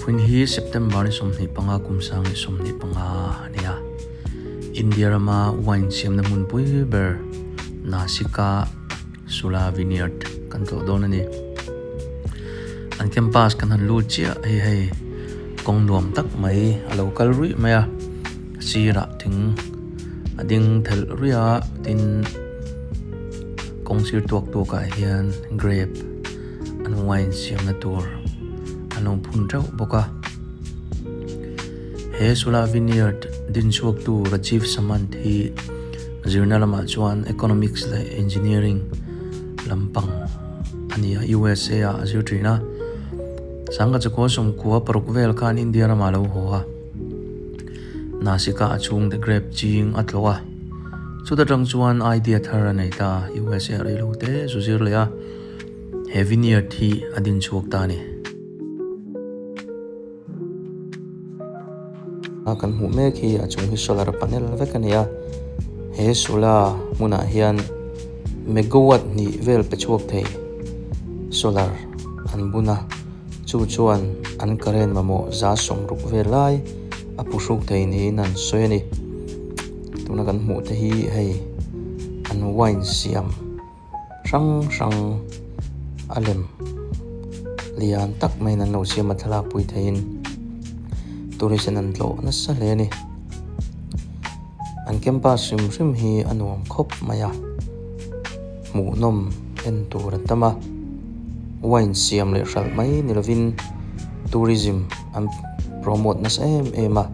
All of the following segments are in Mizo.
Vawiin hi September ni 25 kum 2025 a ni a. India rama wine siamna hmunpui ber Nasik-a Sula Vineyard kan tlawh dawn a ni. An campus kan han lut chiah hei hei kawng nuam tak mai a lo kal ruih mai a, sirah thing a ding thelh ruih a, tin kawng sir tuak tuakah hian grape an wine siamna tur an lo phun teuh bawk a. He Sula Vineyard dinchhuaktu Rajiv Samant hi zirna lamah chuan Economics leh Engineering lampang a ni a, USA ah a zir thin a. Sangha chakua sawmkua paruk vel khan India ramah a lo haw a, Nasik-ah a chhungte grape ching a tlawh a. Chuta tang chuan idea thar a nei ta a, USA ah reilo te zu zir leh a, he vineyard hi a dinchhuak ta a ni. A kan hmuh mek hi a chung hi solar panel vek a ni a he solar hmunah hian megawatt hnih vel pe chhuak thei solar an bun a chu chuan an current mamawh za sawmruk vel lai a pu hruk thei niin an sawi a ni tuna kan hmuh te hi hei an wine siam. Hrang hrang a lem lian tak maiin an lo siam a thlalak pui theiin tourist in an tlawh nasa hle a ni. An campus hrim hrim hi a nuam khawp mai a, hmuhnawm en tur a tam a, wine siam leh hralh mai ni lovin tourism an promote nasa em em a,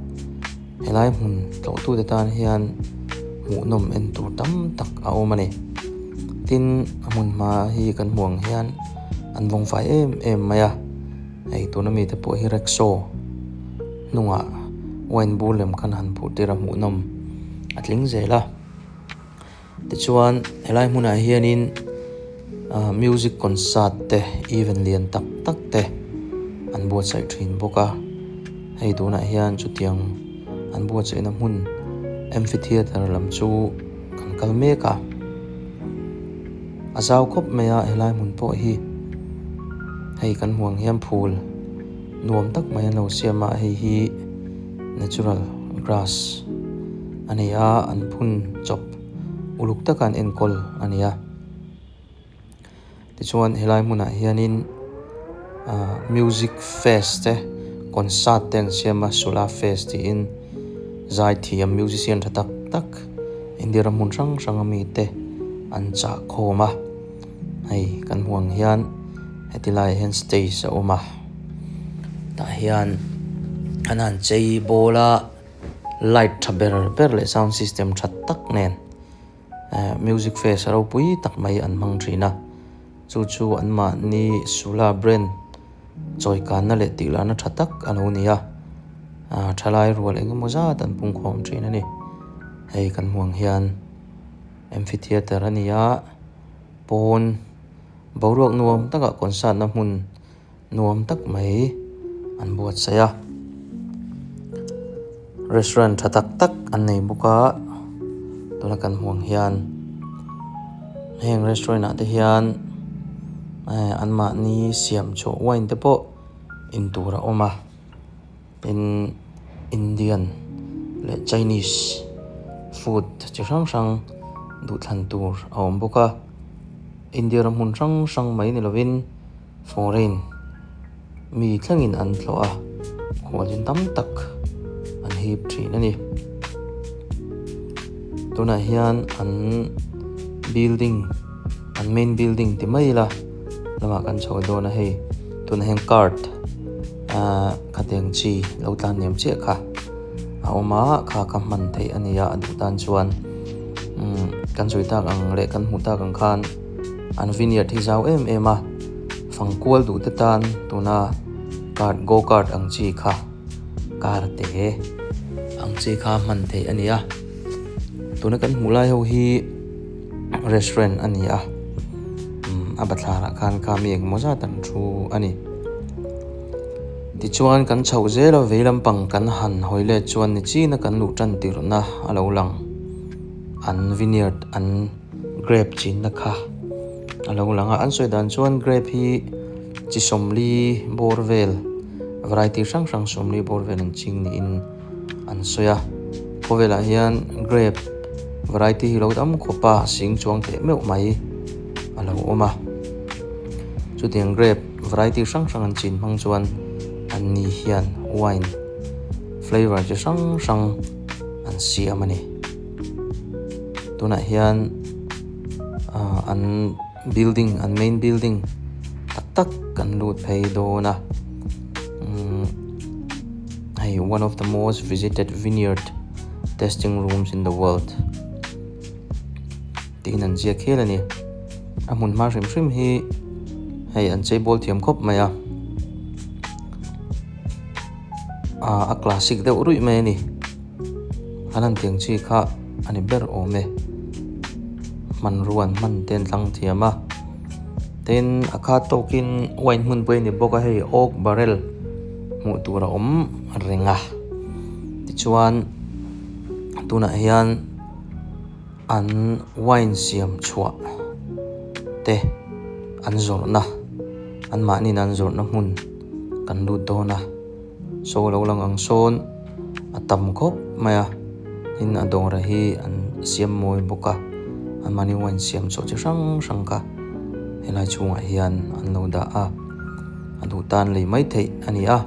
helai hmun tlawhtute tan hian hmuhnawm en tur tam tak a awm a ni. Tin a hmun hma hi kan hmuh ang hian an vawng fai em em mai a, hei tuna mite pawh hi rickshaw hnungah wine bur lem khan han phurh tir a hmuhnawm a tling zel a. Tichuan helai hmunah hianin ah music concert te event lian tak tak te an buatsaih thin bawk a hei tunah hian chutiang an buatsaihna hmun amphitheatre lam chu kan kal mek a a zau khawp mai a helai hmun pawh hi hei kan hmuh ang hian phul nuam tak mai an lo siam a hei hi natural grass a ni a an phun chawp uluk taka an enkawl a ni a tichuan helai hmunah hianin ahh music fest te concert te an siam a sula fest tiin zaithiam musician tha tak tak India ram hmun hrang hrang ami te an chah khawm a hei kan hmuh ang hian heti laiah hian stage a awm a tah hian an han chei bawl a light tha ber ber leh sound system tha tak nen. Eh music fest ropui tak mai an hmang thin a chu chu an mahni sula brand chawi kanna leh tih lahna tha tak a lo ni a ah thalai rual eng emaw zat an pungkhawm thin a ni hei kan hmuh ang hian amphitheatre a ni a pawn boruak nuam takah concert na hmun nuam tak mai an buatsaih a restaurant tha tak tak an nei bawk a tuna kan hmuh ang hian heng restaurant ah te hian eh an mahni siam chhuah wine te pawh in tur a awm a tin indian leh chinese food chi hrang hrang duhthlan tur a awm bawk a india ram hmun hrang hrang mai ni lovin. Foreign mi thlengin an tlawh a, khualzin tam tak an hip thin a ni. Tunah hian an building an main building ti mai ila lamah kan chho dawn a hei tunah hian cart ahh khatiang chi lo tlan niam chiah kha a awm a kha kha hman theih a ni a a duh tan chuan umm kan sawi tak ang leh kan hmuh tak ang khan. An vineyard hi zau em em a, fang kual duh te tan tuna cart go cart ang chi kha car te ang chi kha hman theih a ni a, tuna kan hmuh lai ho hi restaurant a ni a, umm a bathlar ah khan kha mi engemaw zat an thu a ni. Tichuan kan chhoh zel a vei lampang kan han hawi let chuan ni china kan luh tan tirhna a lo lang an vineyard an. Grape chinna kha a lo lang a an sawi dan chuan grape hi chi sawmli bawr vel Variety hrang hrang 40 bawr vel an ching niin an sawi a. Khawvelah hian grape variety hi lo tam khawp a, sing chuang teh meuh mai a lo awm a. Chutiang grape variety hrang hrang an chin hmang chuan an ni hian wine flavour chi hrang hrang an siam a ni. Tunah hian ah an building an main building tak tak kan lut phei dawn a umm hei one of the most visited vineyard testing rooms in the world tiin an ziak hial a ni a hmun hma hrim hrim hi hei an chei bawl thiam khawp mai a ah a classic deuh ruih mai a ni. An han tiang chi kha a ni ber awm e. Hmanrua an hman te an tlang thiam a. Tin, a khat tawkin wine hmun pawh a ni bawk a hei oak barrel hmuh tur a awm reng a. Tichuan tunah hian an wine siam chhuah te an zawrhna anmahniin an zawrhna hmun kan lut dawn a. Saw lo lang ang sawn a tam khawp mai a tin a dawr hi an siam mawi bawk a anmahni wine siam chhuah chi hrang hrang kha helai chhungah hian an lo dah a a duh tan lei mai theih a ni a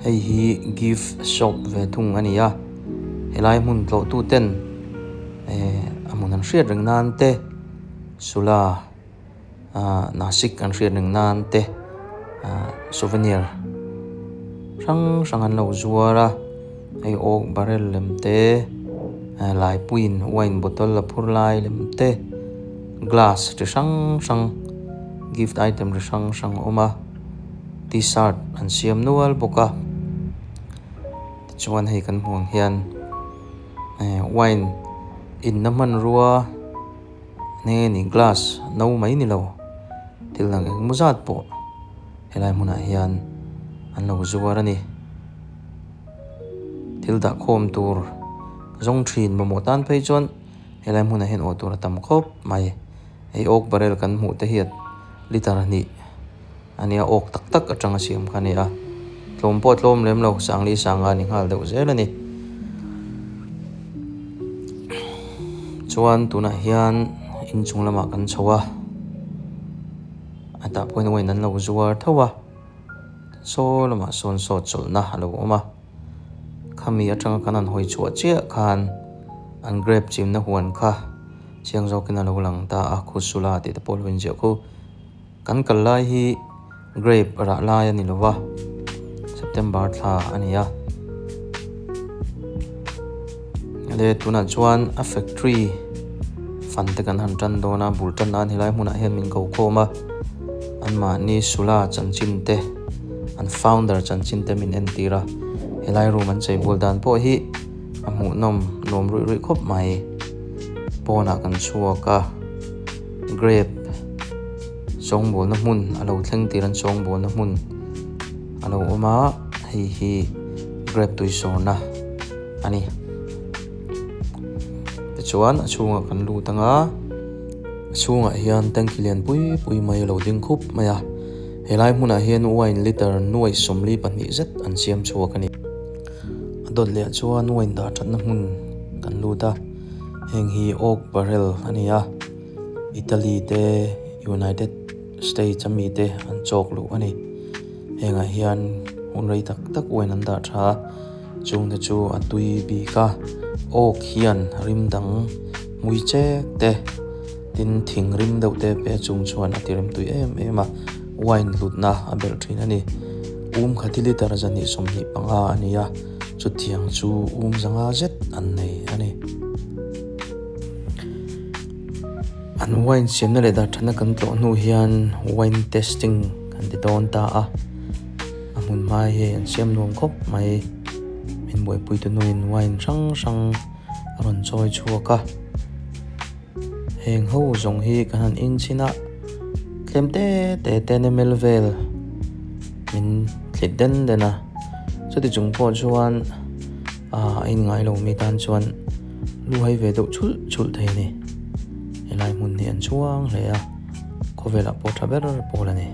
hei hi gift shop ve thung a ni a helai hmun tlawh tu ten eh a hmun an hriat reng nan te sula. Ahh Nashik an hriat reng nan te ahh souvenir hrang hrang an lo zuar a hei oak barrel lem te eh laipuiin wine bottle a phur lai lem te glass chi hrang hrang gift item chi hrang hrang a awm a tshirt an siam nual bawk a tichuan hei kan hmuh ang hian eh wine inna hmanrua. Nge ni glass no mai ni lo thil dang engemaw zat pawh helai hmunah hian an lo zuar a ni. Thil dah khawm tur zawng thin mamawh tan phei chuan helai hmunah hian awh tur a tam khawp mai. Hei oak barrel kan hmuh te hian liter hnih a nia oak tak tak atanga siam kha a ni a tlawm pawh a tlawm lem lo sangli sanga a ni nghal deuh zel a ni chuan tunah hian inchung lamah kan chho a a tah pawh hian wine an lo zuar tho a saw lamah sawn saw chawlhna a lo awm a khami atanga kan han hawi chhuah chiah khan an grape chimna huan kha chiang zawkin a lo lang ta a khusula tih te pawh a lo inziah khu. Kan kal lai hi grape rah lai a ni lo va, September thla a ni a. Le tunah chuan a factory fan te kan han tan dawn a, bul tan nan helai hmunah hian min ko khawm a, anmahni Sula chanchin te, an founder chanchin te min entir a, helai room an cheibawl dan pawh hi a hmuhnawm nuam ruih ruih khawp mai. Pawnah kan chhuak a. Grape sawngbawlna hmun a lo thleng tir an sawngbawlna hmun a lo awm a hei hi grape tui sawrna a ni tichuan a chhungah kan lut ang a a chhungah hian tanki lian pui pui mai a lo ding khup mai a helai hmunah hian wine liter nuai 42 zet an siam chhuak a ni a dawt leh ah chuan wine dah thatna hmun kan lut a. Heng hi oak barrel a ni a Italy te United States ami te an chawk luh a ni hengah hian hun rei tak tak wine an dah tha a chung te chu a tui bik a oak hian rim dang hmui chek te tin thing rim deuh te pe chung chuan a ti rem tui em em a wine hlutna a belh thin a ni um khati liter zahnih 25 a ni a. Chutiang chu um zanga zet an nei a ni. An wine siamna leh darthana kan tlawh hnu hian wine testing kan ti dawn ta a. A hmun hma hi an siam nuam khawp mai. Min buaipui tu hnuin wine hrang hrang a rawn chawi chhuak a. Heng ho zawng hi kan han inchhin a, tlem te te ten ml vel min thlit den den a, chuti chung pawh chuan ah a inngai lo mi tan chuan lu hai ve deuh chhulh chhulh thei a ni. Helai hmun hi an chhuang hle a, khawvelah pawh tha ber pawl a ni.